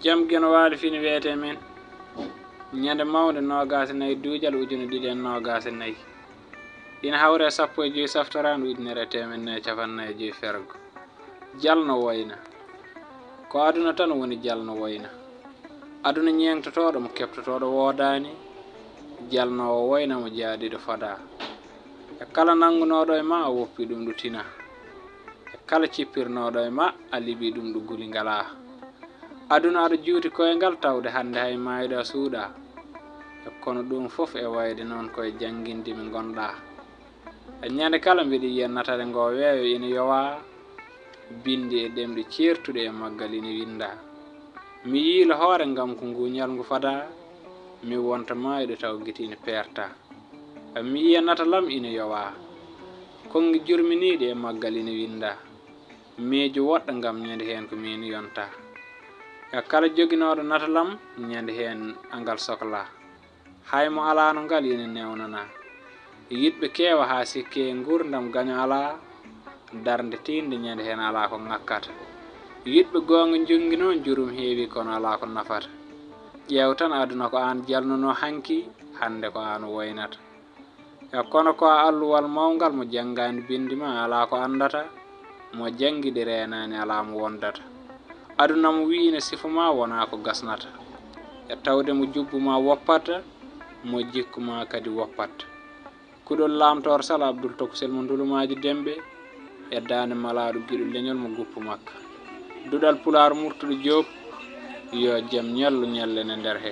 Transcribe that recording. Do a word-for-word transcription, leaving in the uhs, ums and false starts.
Jam Geno Waali fini wiyetee men, ñande mawnde noogaas e nayi duujal ujune ɗiɗi e noogaas e nayi, ina hawri e sappo e joy saftoraandu ujunere e teemedde nayi e capanɗe nayi e joy fergo. Jal no woyna. Ko aduna tan woni jal no woyna. Aduna ñeeŋtotooɗo mo keɓtotooɗo woodaani, jal no o woyna mo jaadiiɗo fadaa. E kala nanngunooɗo e ma a woppi ɗum ɗo tina. E kala cippirnooɗo e ma a liɓi ɗum ɗo guli ngalaa. Aduna aɗa juuti koyngal tawde hannde hay maayde a suuɗaa. E kono ɗum fof e wayde noon ko e jannginde mi ngonɗaa. E ñande kala mbiɗa yiya natare ngo weeyo ina yowaa, binndi e ɗemɗe ceertuɗe e maggal ina winndaa. Mi yiila hoore ngam ko ngu ñalngu fadaa, mi wonta maayɗo taw gite ina peertaa. Mi yiya natal am ina yowaa, konngi jurminiiɗi e maggal ina winndaa. Miijo woɗɗo ngam ñande heen ko miin yontaa. E kala joginooɗo natal am, ñande heen angal soklaa. Hay mo alaano ngal ina newnanaa. Yiɗɓe keewa haa sikke e nguurndam gaño alaa, darnde tiiɗnde ñande heen alaa ko ŋakkata. Yiɗɓe goonga njunnginoo njurum heewi kono alaa ko nafata. Ƴeew tan aduna ko aan jalnunoo hanki, hannde ko aan woynata. E kono ko a alluwal mawngal mo janngaani binndi ma alaa ko anndata, mo janngi ɗi reenaani alaa mo wondata. Aduna mo wiyi ina sifo ma wonaa ko gasnata. E tawde mo jubbu ma woppata, mo jikku ma kadi woppat. Kuɗol Laamtoor Sal Abdul Tokusel mo Ndulumaaji Demɓe, e daande malaaɗo giɗo leñol mo guppu makka. Duɗal Pulaar Murtuɗo Joob, yo jam ñallu ñallene nder he.